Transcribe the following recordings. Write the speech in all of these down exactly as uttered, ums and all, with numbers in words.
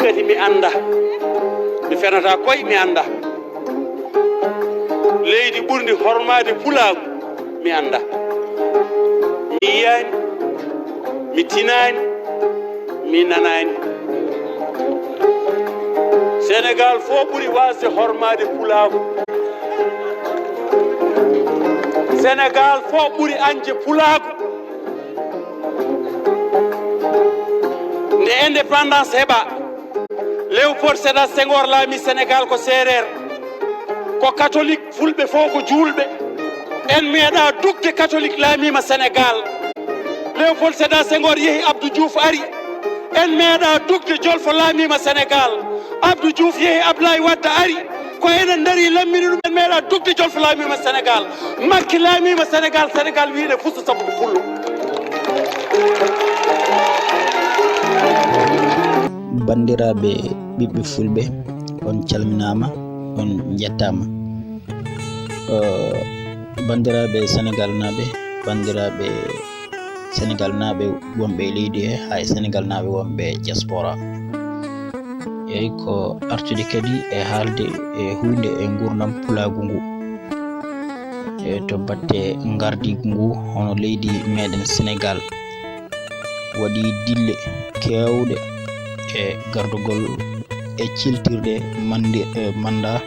Kadi mi annda, mi fenata koy mi annda. Leydi ɓurndi hormaade pulaagu mi annda. Mi yiyaani, mi tinaani, mi nanaani. Senegaal fof ɓuri waasde hormaade pulaagu. Senegaal fof ɓuri añde pulaagu. Nde indépendance heɓa, Léopold Sédar Senghor laami Senegaal ko seereer, ko katolik, fulɓe fof ko juulɓe. En meeɗa dukde katolik laamiima Senegaal. Léopold Sédar Senghor yehi, Abdou Diouf ari. En meeɗa dukde Jolfo laamiima Senegaal. Abdou Diouf yehi, Ablaye Wade ari. Ko enen ndarii lammini ɗum, en meeɗa dukde Jolfo laamiima Senegaal. Makki laamiima Senegaal, Senegaal wiyde fuso sabu ko pullo. Banndiraaɓe ɓiɓɓe fulɓe, on calminaama, on njettaama. Banndiraaɓe Senegaal naaɓe, banndiraaɓe Senegaal naaɓe wonɓe e leydi he, haa e Senegaal naaɓe wonɓe e diaspora. Eyi, ko artude kadi e haalde e huunde e nguurndam pulaagu ngu. E to batte ngardiigu ngu, hono leydi meeɗen Senegaal waɗi dille keewɗe e gardugol e ciltirɗe mandi e manda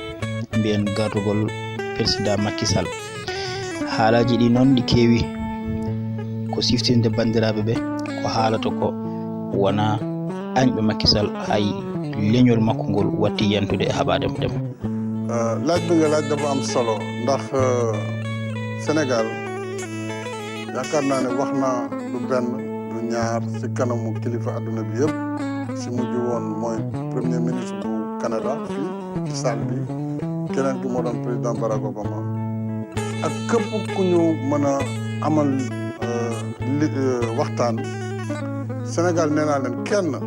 mbiyen gardugol président Macky Sall. Haalaaji ɗi noon ɗi keewi, ko siftinde banndiraaɓe ɓe ko haalata ko wonaa añɓe Macky Sall, hay leñol makko ngol watti yantude e haɓaade mo. Laaj bi nga laaj dafa am solo ndax Sénégal yaakaar naa ne wax na du benn du ñaar ci kanamu kilifa àdduna bi yëpp. Ci mujj woon mooy premier ministre bu Canada fii ci salle bi, keneen ki moo doon président Barack Obama ak képp ku ñu mën a amal li waxtaan. Sénégal nee naa leen kenn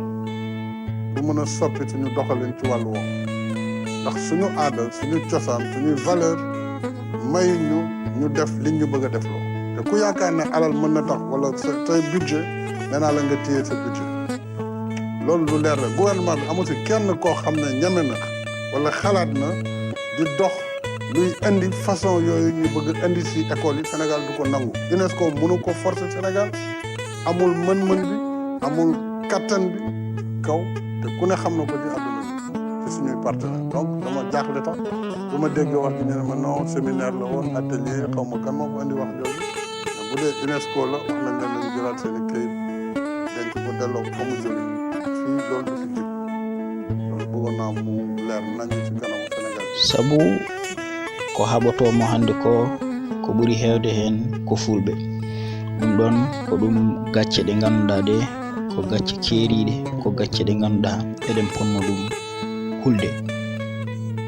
du mën a soppi suñu doxalin ci wàllu woowu ndax suñu aada, suñu cosaan, suñuy valeur may ñu ñu def liñ ñu bëgg a def loo. Te ku yaakaar ne alal mën na tax wala sa say budget, nee naa la nga téye sa budget. Loolu lu leer la. Gouvernement bi amu ci kenn koo xam ne ñeme na wala xalaat na di dox luy indi façon yooyu ñu bëgg indi ci école yi. Sénégal du ko nangu. UNESCO mënu ko forcer Sénégal, amul mën-mën bi, amul kattan bi kaw, te ku ne xam na ko ci àdduna bi ci suñuy partenaire. Donc dama jaaxle tax bu ma déggee wax ji ñu ne ma non séminaire la woon, atelier, xaw ma kan moo ko indi wax jooju. Mais bu dee UNESCO la, wax nañ leen nañu jëlaat seen i këyit, denc ko, delloo ko fa mu jóge. Fii loolu du fi jib. Loolu bëggoon naa mu leer nañ ci kanamu Sénégal. Sabu ko haɓotoo mo hannde ko, ko ɓuri heewde heen ko fulɓe. Ɗum ɗoon ko ɗum gacce ɗe ngannduɗaa ɗe ko gacce keeriiɗe, ko gacce ɗe ngannduɗaa eɗen ponno ɗum hulde.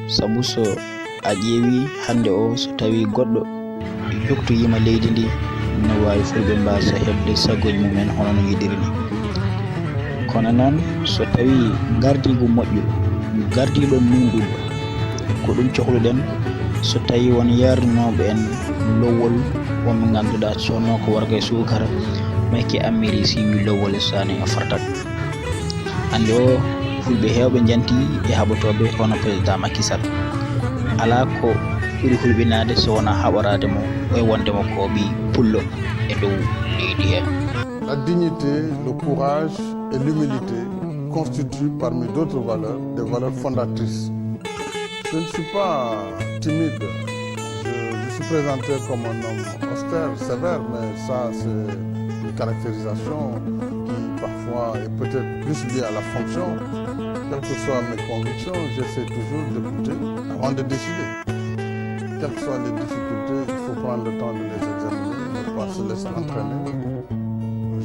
Sabu so a ƴeewi hannde o, so tawi goɗɗo yoktoyiima leydi ndi, no waawi fulɓe mbaasa heɓde saggooji mumen hono no njiɗiri ni. Kono noon so tawi ngardiigu moƴƴo, gardiiɗo nuunɗuɗo, ko ɗum cohluɗen. So tawi won yaarnooɓe en lowol, wonɓe ngannduɗaa sonnoo ko warga e suukara, mayke ammiri si wi lowol e saani o fartat. Hannde o, fulɓe heewɓe njanti e haɓotooɓe hono président Macky Sall. Alaa ko ɓuri hulɓinaade so wonaa haɓoraade mo e wonde mo ko ɓii pullo e dow leydi he. La dignité, le courage et l'humilité constituent parmi d'autres valeurs des valeurs fondatrices. Je ne suis pas timide. Je, je suis présenté comme un homme austère, sévère, mais ça c'est une caractérisation qui parfois est peut-être plus liée à la fonction. Quelles que soient mes convictions, j'essaie toujours d'écouter avant de décider. Quelles que soient les difficultés, il faut prendre le temps de les examiner, ne pas se laisser entraîner.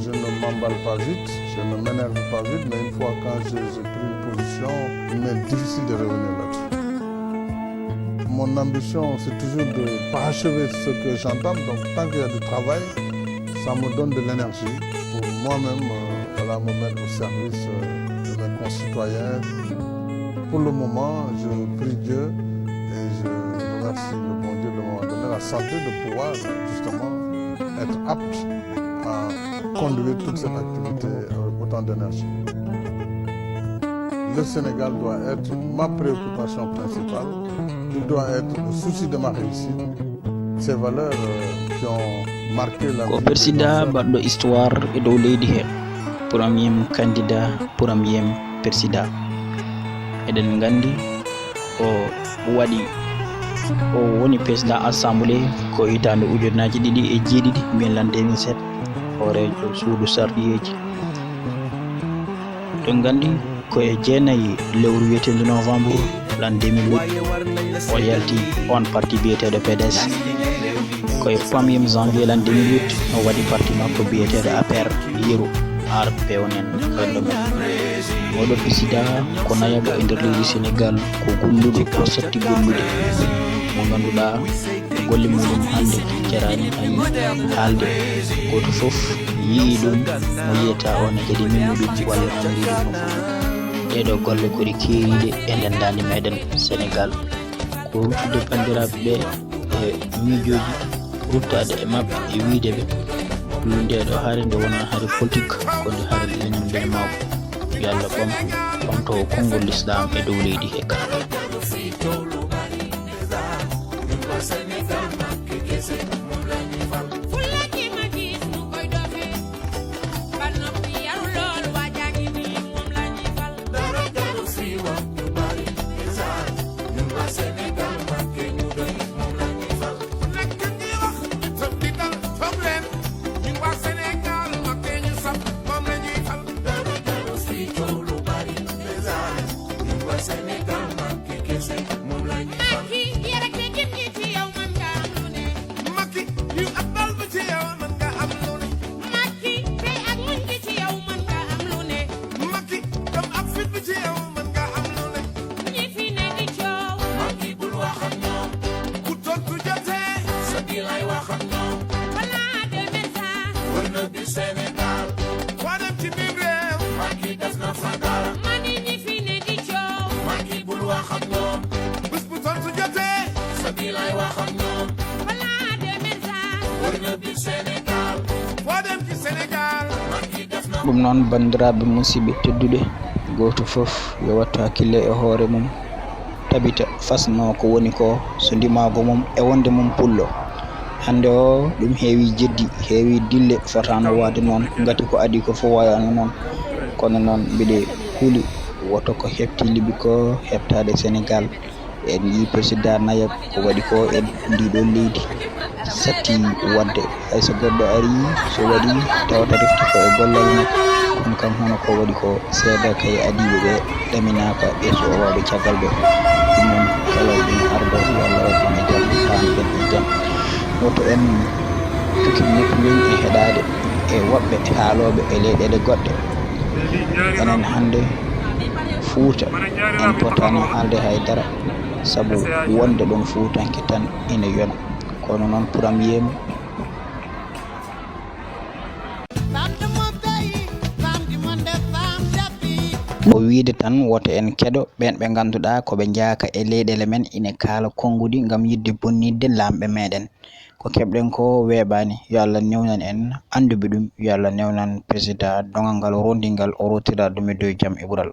Je ne m'emballe pas vite, je ne m'énerve pas vite, mais une fois quand j'ai j'ai pris une position, il m'est difficile de revenir là-dessus. Mon ambition, c'est toujours de parachever ce que j'entame. Donc, tant qu'il y a du travail, ça me donne de l'énergie pour moi-même, euh, voilà, me mettre au service euh, de mes concitoyens. Pour le moment, je prie Dieu et je remercie le bon Dieu de m'avoir donné la santé de pouvoir euh, justement être apte à conduire toute cette activité avec autant d'énergie. Le Sénégal doit être ma préoccupation principale. Il doit être le souci de ma réussite. Ces valeurs euh, qui ont marqué la ko vie de président baɗɗo histoire e dow leydi he, premier candidat, premier président. Eɗen nganndi o waɗi, o woni président assemblée ko hitaande ujunnaji ɗiɗi e jeeɗiɗi, mbiyen lan deux mille sept, hooreejo suudu sarɗiyeeji. Eɗen nganndi ko e jeenayi lewru wiyeteendu novembre lan deux mille huit, o yalti on parti biyeteeɗo P D S. Ko e premier janvier lan deux mille huit, o waɗi parti makko biyeteeɗo A P R, yeru ar pewnen renndo men. Oɗo président ko nayaɓo e nder leydi Sénégal, ko golluɗo, ko satti gollude, mo ngannduɗaa golle muɗum hannde jarani hay haalde. Gooto fof yii ɗum, mo yiyata o ne kadi memmi ɗum walla o yiɗi ɗum. Ɗeɗo golle ko ɗe keeriiɗe e ndenndaandi meɗen Sénégal. Ko ruttude banndiraaɓe ɓe e miijooji, ruttaade e maɓɓe e wiyde ɓe, nde ɗo hare nde wonaa hare politik, ko nde hare leñol, leñol mawɓe. Yo Allah ɓamtu, ɓamto konngol Lislaam e dow leydi he kala. Ɗum noon, banndiraaɓe musidɓe tedduɓe, gooto fof yo wattu hakkille e hoore mum, tabita, fasno ko woni ko, so ndimaagu mum e wonde mum pullo. Hannde o, ɗum heewi jeddi, heewi dille, fotaano waade noon, ngati ko adii ko fof wayaano noon. Kono noon, mbiɗe huli woto ko heɓti Libi ko heɓtaade Sénégal. En njii président nayaɓo ko waɗi ko e ndiɗo leydi, satti waɗde. Hay so goɗɗo arii, so waɗii, tawata refti ko e gollal makko. Kono kam, hono ko waɗi ko, seeɗa kay adiiɓe ɓe ɗaminaaka e so o waawde caggal ɓe. Ɗum noon, kala ina arda, yo Allah waɗ ɗum e jam, taan ɓen e jam. Woto en cukin noppi men e heɗaade e woɓɓe haalooɓe e leyɗeele goɗɗe. Enen hannde Fuuta, en potaani haalde hay dara, sabu wonde ɗoon Fuutanke tan ina yona. Kono noon, pour am yeem, ko wiyde tan, woto en keɗo ɓeen ɓe ngannduɗaa ko ɓe njaaka e leyɗeele men, ina kaala konnguɗi ngam yiɗde bonnitde laamɓe meɗen. Ko keɓɗen ko weeɓaani, yo Allah newnan en annduɓe ɗum, yo Allah newnan président doŋal ngal o rondii ngal, o rootira ɗum e dow jam e ɓural.